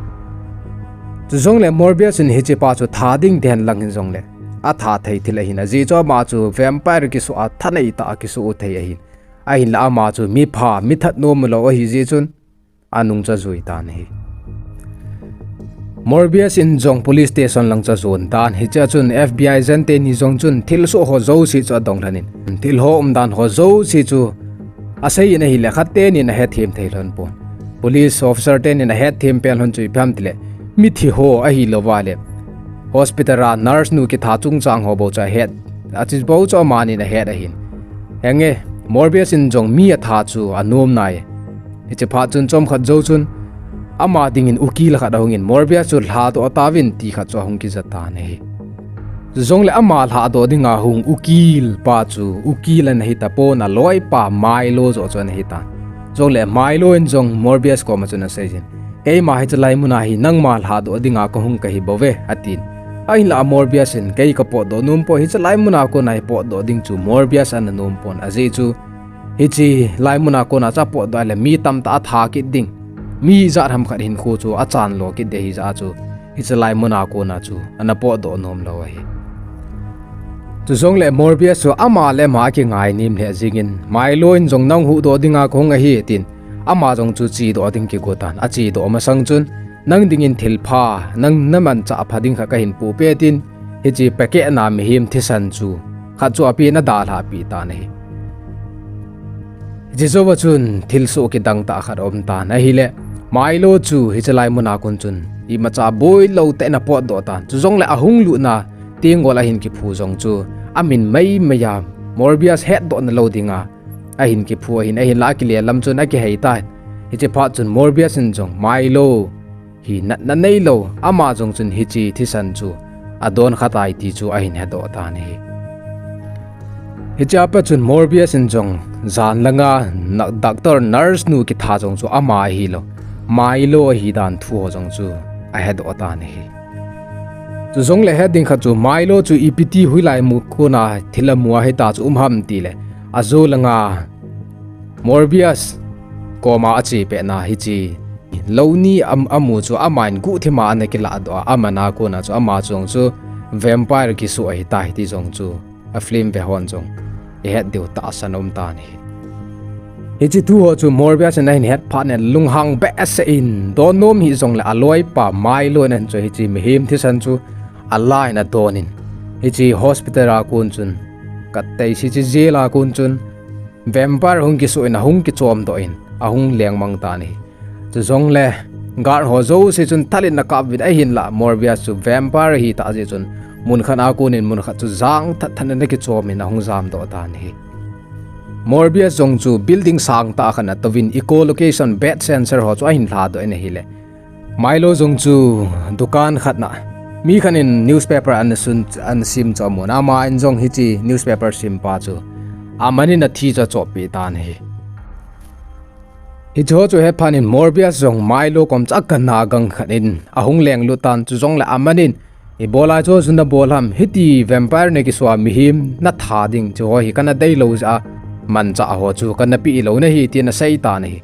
Chujongle Morbius in hichepa chu tha ding den lang hijongle, atha thei thil ahin, ajeh chu ama chu vampire kisoh a thanei tah a kisoh thei ahin. Ahinla ama chu mi pha, mi that nom lou ahi jeh chun anung chu ajui tan ahi. Morbius in jong police station lang chu ajon tan, hichea chun F B I agent teni jong chun thilsoh ho jouse chu adong lhon in, thil ho umdan ho jouse chu asei in ahile, khat tenin ahethem thei lhon pon. Police officer tenin ahethem pen lhon chu ipi ham tile, mithi ho ahilouva le hospital a nurse nu kitha chungchang ho bou chu ahet, achi bou chu amanin ahet ahin. Henge, Morbius in jong mi atha chu anom nai. Hiche phat chun chomkhat jou chun ama dingin ukil khat ahungin, Morbius chu lhadoh tauvin ti khat chu ahung kija tan ahi. Chujongle ama lhadoh dinga hung ukil pa chu ukil ana hi tapon, aloipa Milo joh chu ana hi tan. Chujongle Milo in jong Morbius koma chun aseijin, keima hichelai muna hi nangma lhadoh dinga kahung kahi bouve, atin. Ahinla Morbius in, kei kapotdoh nom poi, hichelai muna kona hi potdoh ding chu Morbius ana nom pon, ajeh chu hichelai muna kona chu apotdoh le mi tamtah atha kit ding, mi ijat ham khat hinkho chu achan lo kit ding ahijeh a chu hichelai muna kona chu ana potdoh nom lou ahi. Chujongle Morbius chu ama le ama akingainem lheh jengin, Milo in jong nang huhdoh dinga kahung ahi, tin ama jong chu chedoh ding kigo tan, achedoh masang chun, nang dingin thilpha, nang namanchah pha ding khat kahin pohpeh, tin hiche pakehna mihem thisan chu khat chu apen, adalhah peh tan ahi. Hiche jouva chun thilsoh kidang tah khat aum tan ahile, Milo chu hichelai muna kon chun imacha boilou tah in apotdoh tan. Chujongle ahung lutna tenggol ahin kiphu jong chu amin maimai a, Morbius hetdoh nalou dinga ahin kiphu ahin, ahinla akile lam chun akihei tan. Hiche phat chun Morbius in jong Milo hi natna neilou, ama jong chun hiche thisan chu adon kha tai ti chu ahin hedoh tan ahi. Hichea pat chun Morbius in jong jan langa doctor, nurse nu kitha jong chu ama ahilou, Milo ahidan thu ho jong chu ahedoh tan ahi. Chujongle het ding khat chu Milo chu ipiti hoilai muna kona thil amu ahitah chu um ham tile, ajo langa Morbius koma achepehna hiche lou ni am-, amu chu amahin guhthima ana kilahdoh a, amana kona chu ama jong chu vampire kisoh ahitai ti jong chu a film ve hon jong ihet diu tahsan aum tan ahi. Hiche thu ho chu Morbius in ahin het phat in lunghang behseh in, don nom hih jongle aloipa Milo in ahin chu hiche mihem thisan chu alan adonin, hiche hospital a kon chun, kattei hiche jail a kon chun vampire hung kisoh in, ahung kichomdoh in, ahung lengmang tan ahi. Chujongle guard ho jouse chun thal in ana kap uvin, ahinla Morbius chu vampire ahitah jeh chun mun khat a konin mun khat chu jang that that in ana kichom in ahung jamdoh tan ahi. Morbius jong chu building sangtah khat ana touvin, echolocation, bad sensor ho chu ahin lhadoh in ahile, Milo jong chu dukan khat na mi khat in newspaper ana sun, ana sim chu amun, aman jong hiche newspaper simpa chu amanin athi chu achoppi tan ahi. Hiche ho chu hetphat in Morbius jong Milo kom chu akana gang khat in ahung lenglut tan, chujongle amanin, ibola hiche ho chu nabol ham, hiti vampire na kisoh a mihem natha ding chu ho hi kana deilou jeh a, manchah ho chu kana peh lou nahi, tin asei tan ahi.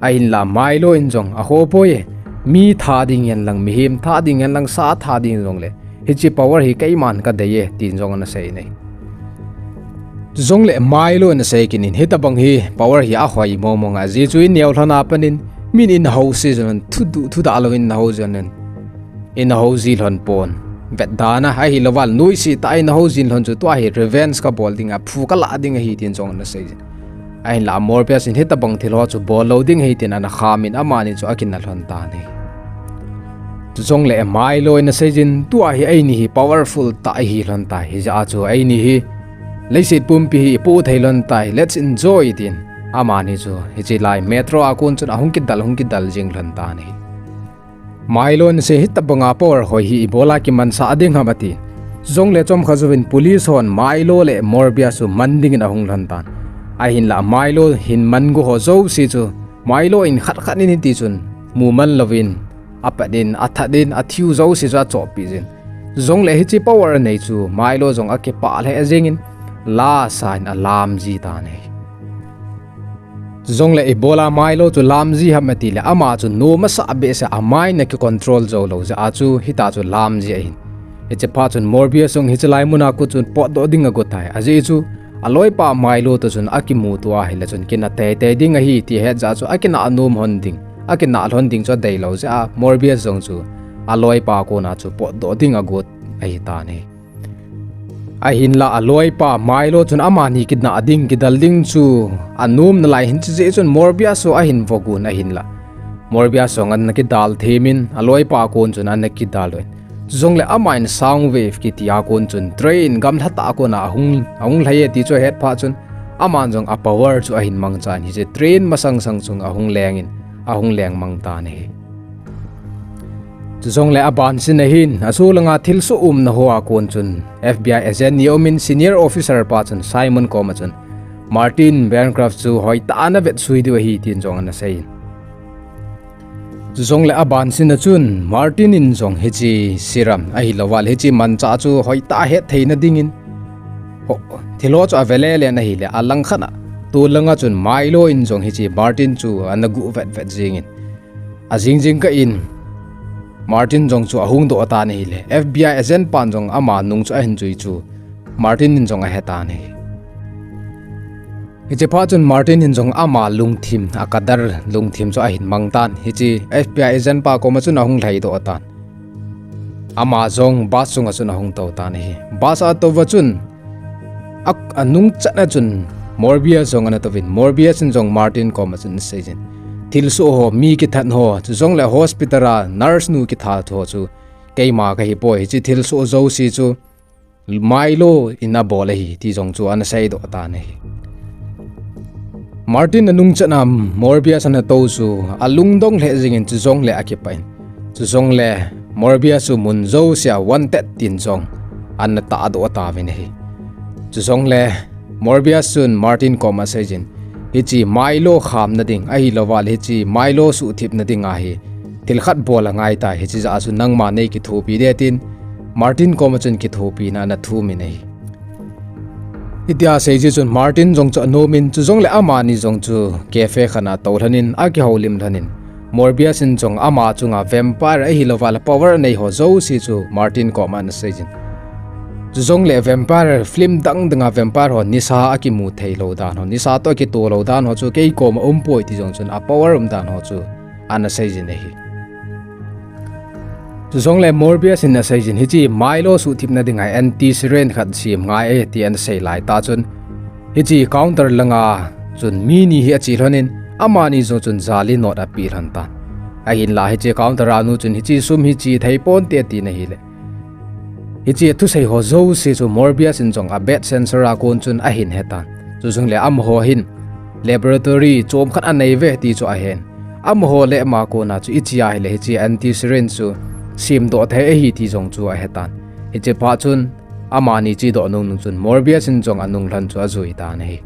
Ahinla Milo in jong, akhoh poi e, mi that ding hen lang, mihem that ding hen lang, sa that ding jongle hiche power hi keiman kadei e, tin jong ana sei in ahi. Chujongle Milo in asei kit in, hitobang hi power hi ahoi mong mong a, ajeh chu ineo lhon a pat in min in housen jong lhon, thuduh thudah louvin in housen jong lhon, in houji lhon pon. Vetdana ahilouva le noise tah in houji lhon chu tua hi revenge kabol ding a, phu kalah ding ahi, tin jong ana seijin. Ahinla Morbius in hitobang thil ho chu bol lou ding ahi, tin ana kham in amani chu akina lhon tan ahi. Chujongle Milo in aseijin, tua hi eini hi powerful tah ihi lhon tai, hijeh a chu eini hi leiset pumpi hi ipoh thei lhon tai, let's enjoy, tin amani chu hiche lai metro a kon chun ahung kidal, hung kidal jing lhon tan ahi. Milo in asei, hitobanga power hoi hi ibola kimansah ding ham, atin. Chujongle chomkhat jouvin police hon Milo le Morbius chu man dingin ahung lhon tan. Ahinla Milo hin mangu ho jouse chu Milo in khat khat in hiti chun mu man louvin, apat in, athat in, athiu jouse chu achoppi jin. Chujongle hiche power anei chu Milo jong akipah lheh jengin, lasa in alam ji tan ahi. Chujongle ibola Milo chu lam ji ham atile, ama chu nom asah behseh a, ama in aki control jou lou jeh a chu hitah chu lam ji ahin. Hiche phat chun Morbius jong hiche lai muna kon chun potdoh ding agot tai. Ajeh chu aloipa Milo toh chun akimuto ahile chun kinah teitei ding ahi ti ahet jeh a chu akinah nom lhon ding, akinah lhon ding chu adeilou jeh a Morbius jong chu aloipa kona chu potdoh ding agot ahitan ahi. Ahinlah aloipa Milo chun amani kinah ding kidal ding chu anom nalai hin, chujeh chun Morbius chu ahin vogon ahinlah Morbius jong ana kidal themin aloipa kon chun ana kidal doh in. Chujongle aman Soundwave kiti a kon chun train gamlha tah a kona ahung, ahung lhai e ti chu ahet phat chun aman jong a power chu ahin mangchan hiche train masang sang chung ahung lengin, ahung leng mang tan ahi. Chujongle abansin a hin, ajo langa thilsoh umna hoa kon chun F B I agent ni aumin senior officer pa chun Simon koma chun Martin Bancroft chu hoitah a navet sui diu ahi tin jong ana seiyin. Chujongle abansin a chun Martin in jong hiche serum ahilouleh hiche manchah chu hoitah a hetthei nadingin, ho, thilho chu ave lele in ahile, alangkhat a tol langa chun Milo in jong hiche Martin chu ana guh vetvet jengin. Ajing jingkah in Martin jong chu ahung doh tan ahile, F B I agent pan jong ama nung chu ahin jui chu Martin in jong ahetan ahi. Hiche phat chun Martin in jong ama lungthim, akadar lungthim chu ahin mang tan. Hiche F B I agent pa koma chun ahung lhai doh tan. Ama jong bus sunga chun ahung tou tan ahi. Bus a atouva chun a, anungchatna chun Morbius jong ana touvin, Morbius in jong Martin koma chun aseiyin, thilsoh ho, mi kithat ho, chujongle hospital a nurse nu kithat ho chu keima kahipoi, hiche thilsoh jouse chu Milo in abol ahi ti jong chu ana seidoh tan ahi. Martin anungchatna Morbius ana tou chu alungdong lheh jengin, chujongle akipah in, chujongle Morbius chu mun jousea wanted tin jong ana tahdoh tauvin ahi. Chujongle Morbius chun Martin koma aseiyin, hiche Milo khamna ding ahilouleh hiche Milo suhthipna dinga hi thilkhat bol angaitai, hiche jeh a chu nangma neikithopi ding tin Martin koma chun kithopina ana thumin ahi. Hitia asei jeh chun Martin jong chu anomin, chujongle amani jong chu cafe khat a tou lhonin akihoulim lhonin, Morbius in jong ama chunga vampire ahilouleh power anei ho jouse chu Martin koma ana seiyin, chujongle vampire film dang danga vampire ho nisa akimu theilou dan ho, nisa toh akitoh lou dan ho chu kei koma umpoi ti jong chun a power um dan ho chu ana seiyin ahi. Chujongle Morbius in aseiyin, hiche Milo suhthipna dinga anti-serum khat sem ngai e ti ana sei laitah chun, hiche counter langa chun mi ni hi ache lhonin, amani jong chun jali note apeh lhon tan. Ahinlah hiche counter a nu chun hiche sum hi che thei ponte atin ahile, hiche thusei ho jouse chu Morbius in jong a bed sensor a kon chun ahin hetan. Chujongle amaho hin laboratory chomkhat anei uve ti chu ahen, amaho lab a kona chu iche ahile hiche anti-serum chu semdoh thei ahi ti jong chu ahetan. Hiche phat chun amani chedoh nungnung chun Morbius in jong anung lhon chu ajui tan ahi.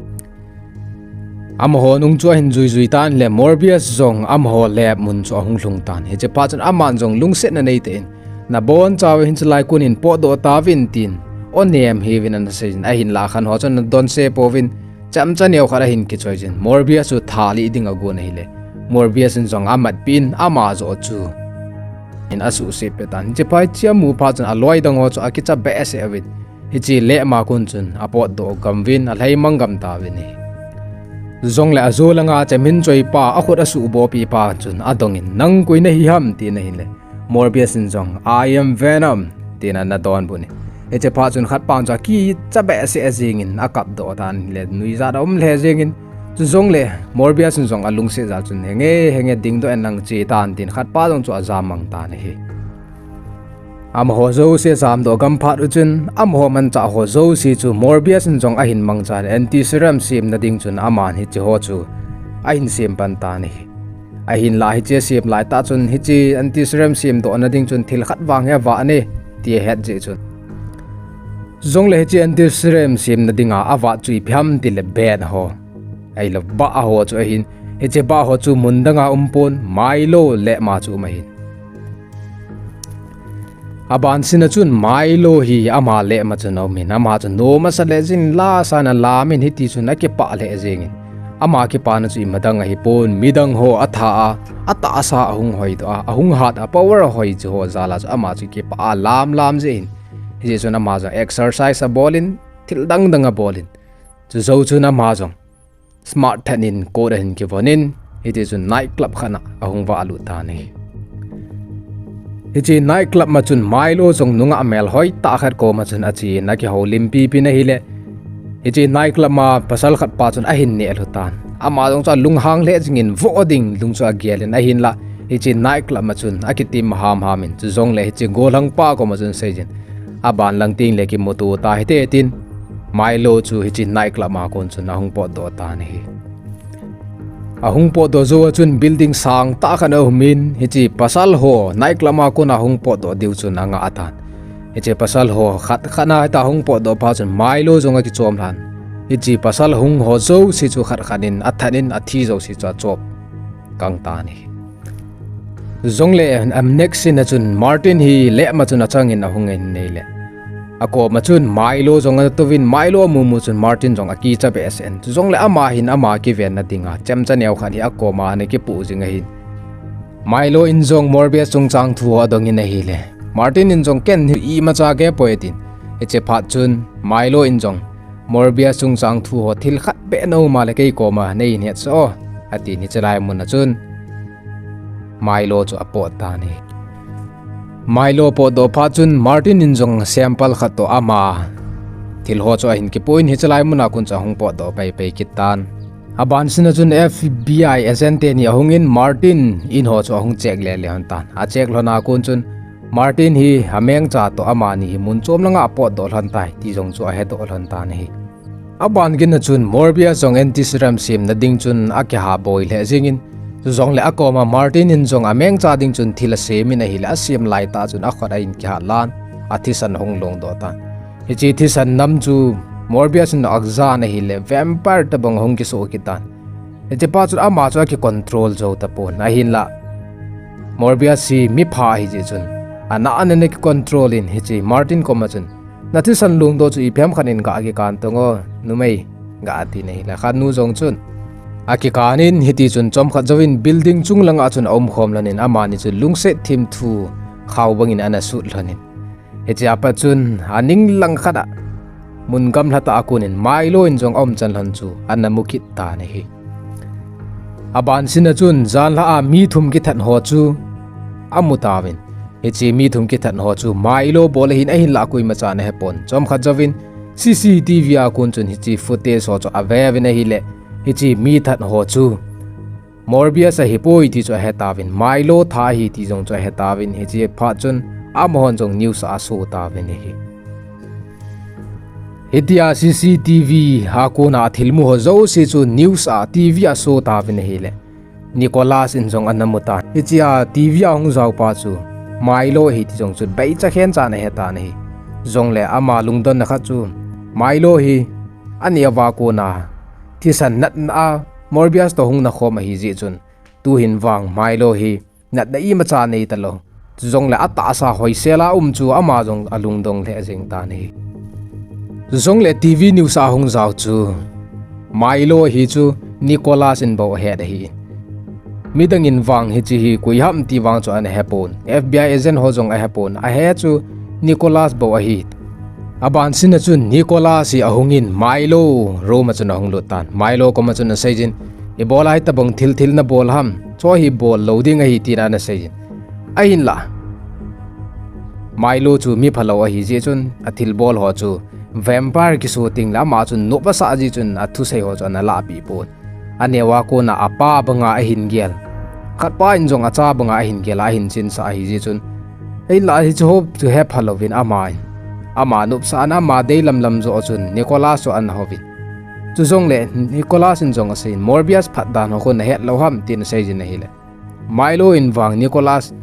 Amaho nung chu ahin juijui tan le Morbius jong amaho lab mun chu ahung lhung tan. Hiche phat chun aman jong lungsetna neitah in, nabonchauvin hiche lai konin potdoh tauvin tin, o nem hiuvin ana seiyin, ahinlah akhan ho chun ana donse pouvin, chemcha neo khat ahin kichoiyin, Morbius chu thalih ding agon ahile, Morbius in jong amatpeh in ama joh chu in asuhset peh tan. Hiche phat chu amu phat chun aloi dang ho chu akicha behseh uvin, hiche lab a kon chun apotdoh gam uvin alheimang gam tauvin ahi. Chujongle ajo langa chemhin choipa akhut asuhbohpi pa chun adongin, nang koi nahi ham tin ahile, Morbius in jong, I am Venom tin ana donbut in, hiche phat chun khatpa chu akicha behseh jengin akapdoh tan le nuijat aum lheh jengin, chujongle Morbius in jong alungset jal chun, henge henge dingdoh in nang che tan tin khatpa jong chu ajam mang tan ahi. Amaho jouse jamdoh gam phat uchun amaho manchah ho jouse chu Morbius in jong ahin mangchan anti-serum semna ding chun aman hiche ho chu ahin sem pan tan ahi. Ahinlah hiche sem laitah chun hiche anti-serum semdohna ding chun thilkhat vang hi avah e ti ahet jeh chun, chujongle hiche anti-serum semna dinga avah chu ipi ham tile bed ho, ahilou bah ho chu ahin, hiche bah ho chu mun danga umpon, Milo lab a chu um ahin. Abansin a chun Milo hi ama lab a chun aumin, ama chu nom asa lheh jengin, la asan alamin, hitichun akipah lheh jengin, ama kipana chu imadang ahipon, midang ho atha a, atahsa ahung hoidoh a, ahung hat a, power ahoi chu ho jal a chu ama chu kipah a lamlam jeh in, hijeh chun ama chu exercise abolin, thil dangdang abolin, Chujou chun ama jong smart tah in coat ahin kivon in, hiti chun night club khat a ahung valut tan ahi. Hiche night club ma chun Milo jong nungah melhoi tah khat koma chun achen, akihoulimpi pin ahile, hiche night club ma pasal khat pa chun ahin neh lhu tan. Ama jong chu alunghang lheh jingin voh ding lung chu agel in ahinlah, hiche night club ma chun akitim hamham in, chujongle hiche gollhang pa koma chun aseijin, aban lang tengle kimuto ta hite tin, Milo chu hiche night club ma kon chun ahung potdoh tan ahi. Ahung potdoh jou a chun building sang tah khat a aumin, hiche pasal ho night club ma kon ahung potdoh diu chun angah tan. Hiche pasal ho khat khat a hita ahung potdoh phat chun Milo jong akichom lhan. Hiche pasal hung ho jouse chu khat khat in athat in athi jouse chu achop kang tan ahi. Chujongle, am, next scene a chun Martin hi lab ma chun achangin ahung in ahile, akoma chun Milo jong atouvin, Milo amumu chun Martin jong akicha behseh in. Chujongle ama hin ama kivenna dinga chemcha neo khat hi akoma ana kipoh jing ahin. Milo in jong Morbius chungchang thu ho adongin ahile, Martin in jong ken hi imacha kei poi atin. Hiche phat chun Milo in jong Morbius chungchang thu ho thil khat beh naum a le kei koma neihin hetsah o, atin, hiche lai mun a chun Milo chu apot tan ahi. Milo potdoh phat chun Martin in jong sample khat toh ama thil ho chu ahin kipoh in, hiche lai mun a kon chu ahung potdoh paipai kit tan. Aban scene a chun FBI agent teni ahungin Martin in ho chu ahung check lele lhon tan. Acheck lhon a kon chun Martin hi amengcha toh amani hi mun chom langa apotdoh lhon tai ti jong chu ahedoh lhon tan ahi. Aban gin a chun Morbius jong anti-serum semna ding chun akihah boi lheh jingin, chujongle akoma Martin in jong amengcha ding chun thil asem in ahile, asem laitah chun akhut a ahin kihat lan, athisan ahung longdoh tan. Hiche thisan nam chu Morbius in ajan ahile vampire tobang ahung kisoh kit tan. Hiche pa chun ama chu akicontrol jou tapon, ahinlah Morbius hi mipha ahijeh chun ana ana kicontrol in, hiche Martin koma chun, nathisan longdoh chu ipi ham khat in gah kikan tang o, numei, gah atin ahile, khanu jong chun akikan in, hiti chun chomkhat jouvin building chung langa chun aumkhom lhonin, amani chu lungset thimthu khao bangin ana sut lhonin, hichea pat chun aning lang khat a mun gamla tah a konin Milo in jong aumchan lhon chu ana mukit tan ahi. Aban scene a chun janlhah a mi thum kithat ho chu amu tauvin, hiche mi thum kithat ho chu Milo bol ahin, ahinlah koimachan ahepon, chomkhat jouvin CCTV a kon chun hiche footage ho chu aveuvin ahile, hiche mi that ho chu Morbius ahipoi ti chu ahetauvin, Milo tha ahi ti jong chu ahetauvin, hiche phat chun amahon jong news a aso tauvin ahi. Hitia CCTV a kona athilmu ho jouse chu news a, TV a aso tauvin ahile, Nicholas in jong ana mutan, hichea TV a hung jaopa chu Milo ahi ti jong chu beicha khenchan ahetan ahi. Jongle ama lungdonna khat chu Milo hi aneo a kona thisan natna a Morbius toh hung nakhom ahijeh chun, tuhin vang Milo hi natna imacha aneitalou, chujongle atahsa hoisel a um chu ama jong alungdong lheh jeng tan ahi. Chujongle TV news a hung jao chu Milo hi chu Nicholas in bou ahet ahin, midangin vang hiche hi koi ham ti vang chu ana hepon, FBI agent ho jong ahepon, ahe chu Nicholas bou ahi. Aban scene a chun Nicholas hi ahungin Milo room a chun ahung lut tan, Milo koma chun aseijin, ibola hitobang thil thil nabol ham, chuhi bol lou ding ahi, tin ana seijin, ahinlah Milo chu miphalou ahijeh chun athilbol ho chu vampire kiso tengle ama chun nop asah jeh chun athusei ho chu ana lahpeh pon, aneo a kona apa banga ahin gel, khatpa in jong acha banga ahin gel a ahin chinsah ahijeh chun, ahinlah hiche ho chu hephalouvin ama in, ama nopsah ana ama deilam lam joh chun Nicholas chu ana houvin, chujongle Nicholas in jong aseiyin, Morbius phatdan ho khu nahet lou ham, tin aseijin ahile, Milo in vang Nicholas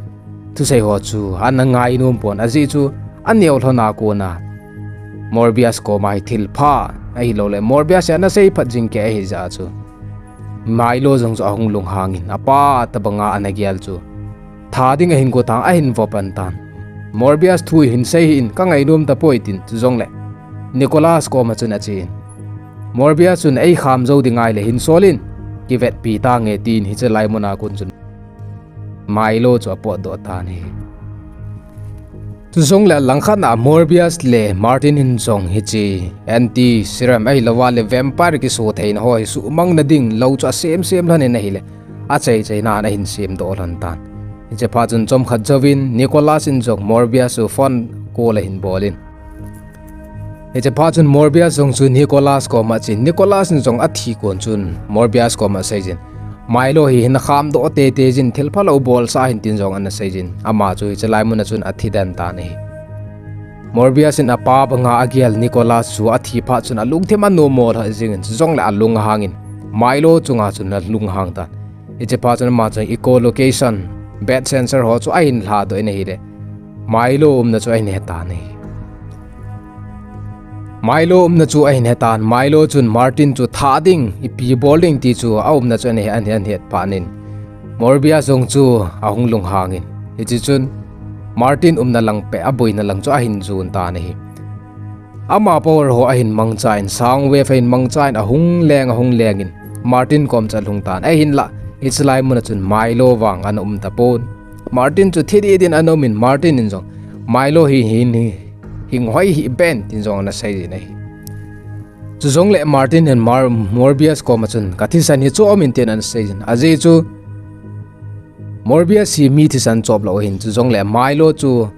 thusei ho chu ana ngainom pon, ajeh chu aneo lhona kona Morbius koma hi thilpha ahiloule Morbius hi ana seiphat jing kei ahijeh a chu Milo jong chu ahung lunghangin, apa tobanga ana gel chu tha ding ahin go tan, ahin vo pan tan. Morbius thu hi hin sei hih in, kangainom tapoi, tin, chujongle Nicholas koma chun achen, Morbius chun eikham jou ding ahile hin sol in, kivetpi tange, tin hiche lai muna kon chun Milo chu apotdoh tan ahi. Chujongle langkhat a Morbius le Martin in jong hiche anti serum ahilouva le vampire kiso theina ho hi suhmang na ding lou chu asem sem lhon in ahile, achai chai nan ahin sem doh lhon tan. Hiche phat chun chomkhat jouvin Nicholas in jong Morbius chu phone call ahin bol in. Hiche phat chun Morbius jong chu Nicholas koma achen, Nicholas in jong athi kon chun Morbius koma asei jin, Milo hi hin kham doh tete jin, thil phalou bolsah hih in tin jong ana sei jin. Ama chu hiche lai mun a chun athi den tan ahi. Morbius in apa banga agel Nicholas chu athi phat chun alungthim anom mo lha jingin, chujongle alunghang in Milo chunga chun alunghang tan. Hiche phat chun ama chun echolocation, bad sensor ho chu ahin lhadoh in ahile, Milo umna chu ahin he tan ahi. Milo umna chu ahin he tan, Milo chun Martin chu tha ding, ipi bol ding ti chu aumna chu ahin he, ahin het phat in Morbius jong chu ahung lunghang in. Hiche chun Martin umna lang peh aboina lang chu ahin jon tan ahi. Ama power ho ahin mangcha in, sound wave ahin mangcha in, ahung leng, ahung leng in Martin kom chu alhung tan. Ahinlah, hiche lai mun a chun Milo vang ana um tapon. Martin chu thi deh din ana um in, Martin in jong Milo hi hin hi, hing hoi hih ben tin jong ana sei jin ahi. Chujongle Martin in Mar-, Morbius koma chun, ka thisan hi chom in tin ana sei jin. Ajeh chu Morbius hi mi thisan chop lou ahin, chujongle Milo chu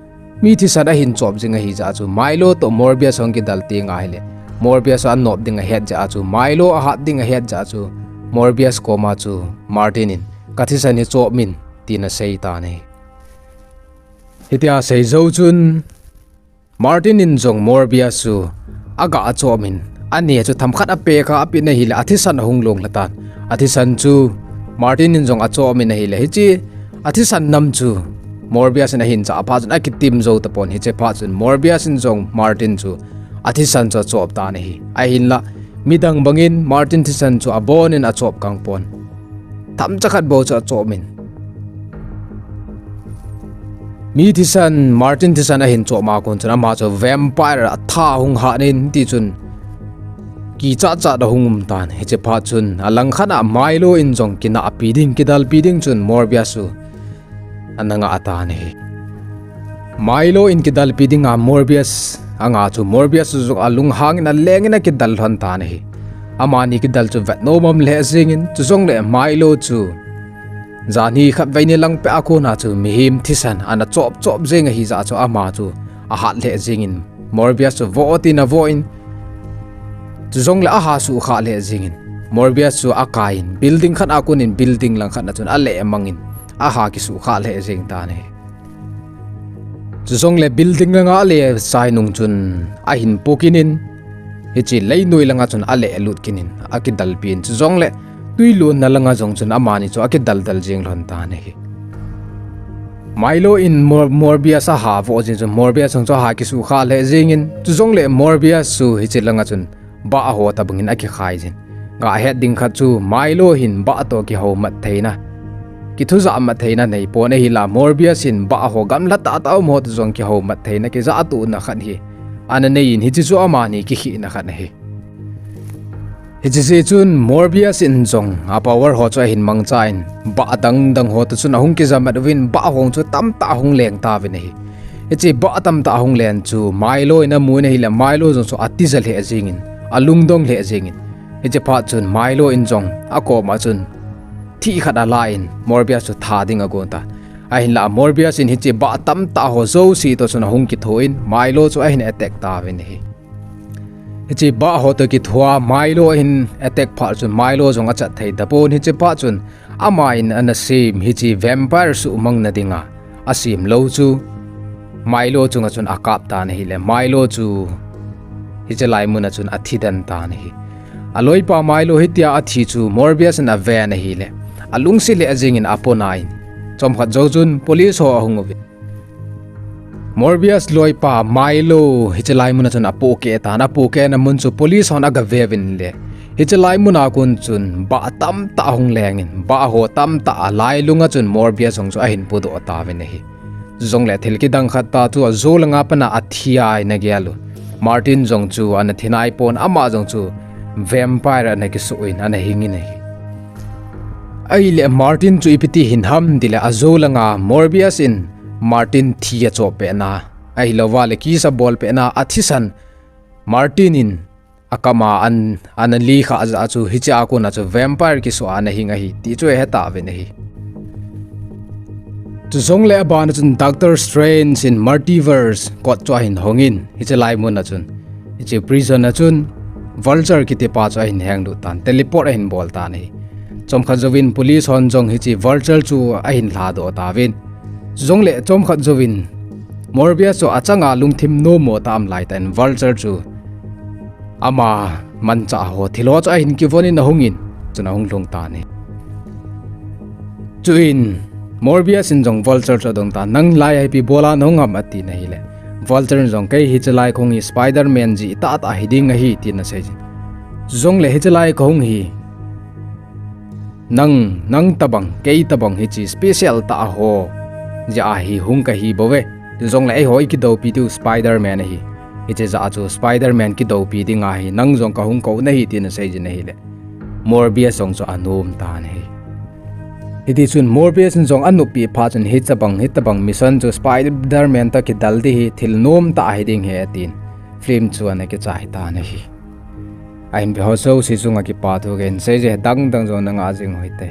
mi thisan ahin chop jing ahi jeh chun, Milo toh Morbius hung kidal teng ahile, Morbius chu anop ding ahet jeh chun, Milo ahat ding ahet jeh chun, Morbius koma chu Martin in, ka thisan hi chop in tin asei tan ahi. Hitia asei jou chun, Martin in jong Morbius chu aga chop in, ani chu themkhat apeh kha, apeh in ahile, athisan ahung long lha tan. Athisan chu Martin in jong achop in ahile, hiche athisan nam chu Morbius in ahin chah phat chun akitim jou tapon, hiche phat chun Morbius in jong Martin chu athisan chu achop tan ahi. Ahinlah, midang bangin Martin thisan chu abon in achop kang pon. Themcha khat bou chu achop in. Mi thisan, Martin thisan ahin chop ma kon chun ama chu vampire atha hung hat in ti chun kichat chat ahung um tan. Hiche phat chun alangkhat a Milo in jong kinahpi ding, kidalpi ding chun Morbius chu ana ngah tan ahi. Milo in kidalpi dinga Morbius anga chu Morbius chu jong alunghang in aleng in akidal lhon tan ahi. Amani kidal chu vetnom um lheh jingin, chujongle Milo chu janhi khatvei ni lang peh a kona chu mihem thisan ana chop chop jing ahi jeh chun ama chu ahat lheh jingin, Morbius chu vo tin avo in, chujongle aha suhkhah lheh jingin, Morbius chu akai in building khat a kon in building langkhat a chun aleh mang in, aha kisuhkhah lheh jing tan ahi. Chujongle building langa aleh chai nung chun ahin pu kit in, hiche leinoi langa chun aleh lut kit in, akidalpi in, chujongle tui lonna langa jong chun amani chu akidaldal jing lhon tan ahi. Milo in Mor-, Morbius aha vo jing chun Morbius jong chu aha kisuhkhah lheh jingin, chujongle Morbius chu hiche langa chun bah ho tobangin akikhai jin. Gahet ding khat chu Milo hin bah toh kihoumat theina, kithujah mat theina nei pon ahinlah, Morbius hin bah ho gamla tahtah um ho toh jong kihoumat theina kijahtohna khat hi ana nei in, hiche chu amani kikhehna khat ahi. Hiche jeh chun Morbius in jong a power ho chu ahin mangcha in, bah dang dang ho toh chun ahung kijamat uvin, bah ho chu tamtah ahung leng tauvin ahi. Hiche bah tamtah ahung len chu Milo in amu in ahile, Milo jong chu atija lheh jingin, alungdong lheh jingin, hiche phat chun Milo in jong akoma chun thih khat ala in Morbius chu tha ding agon tan. Ahinlah Morbius in hiche bah tamtah ho jouse toh chun ahung kitho in, Milo chu ahin attack tauvin ahi. Hiche bah ho toh kithoa Milo ahin attack phat chun Milo jong achat thei tapon, hiche phat chun ama in ana sem hiche vampire suhmang na dinga asem lou chu Milo chunga chun akap tan ahile, Milo chu hiche lai mun a chun athi den tan ahi. Aloipa Milo hitia athi chu Morbius in aven ahile, alungset lheh jingin apona in, chomkhat jou chun police ho ahung uvin, Morbius loipa Milo hiche lai mun a chun apohkeh tan, apohkehna mun chu police hon agaveuvin le, hiche lai mun a kon chun bah tamtah ahung lengin, bah ho tamtah alailunga chun Morbius jong chu ahin pudoh tauvin ahi. Chujongle thil kidang khat tah chu ajo langa pat a athi a ana gel u Martin jong chu ana thi naipon, ama jong chu vampire ana kisuh in ana hingin ahi. Ahile Martin chu ipi ti hin ham tile, ajo langa Morbius in Martin thi achop pehna Ahilouva le kiss abolpeh na a thisan Martin in akam a an, ana likha jeh a chu hiche a kon a chu vampire kisu a ana hing ahi ti chu ahe tauvin ahi. Chujongle aban a chun Doctor Strange in multiverse kot chu ahin hongin, hiche lai mun a chun, hiche prison a chun Vulture kiti pa chu ahin henglut tan, teleport ahin bol tan ahi. Chomkhat jouvin police hon jong hiche Vulture chu ahin lhadoh tauvin. Chujongle chomkhat jouvin Morbius chu achanga lungthim nommo tah a um laitah in Vulture chu ama manchah ho thil ho chu ahin kivon in ahungin, chun ahung lhung tan ahi. Chuin Morbius in jong Vulture chu adong tan, nang lai a ipi bol a nahung ham atin ahile, Vulture in jong kei hiche lai kahung hi Spider-Man jeh tahtah hiding ahi tin asei jin. Chujongle hiche lai kahung hi nang, nang tobang, kei tobang hiche special tah ho jeh a hi hung kahi bouve. Chujongle eiho ikidoupi diu Spider-Man ahi. Hiche jeh a chu Spider-Man kidoupi dinga hi nang jong kahung kou nahi tin asei jin ahile, Morbius jong chu anom tan ahi. Hitichun Morbius in jong anoppi phat chun hitobang, hitobang mission chu Spider-Man toh kidal ding hi thil nomtah hiding ahi atin, film chu ana kichai tan ahi. Ahin veho jouse chunga kipathu kahin seije, dangdang jong nanga jing uhite.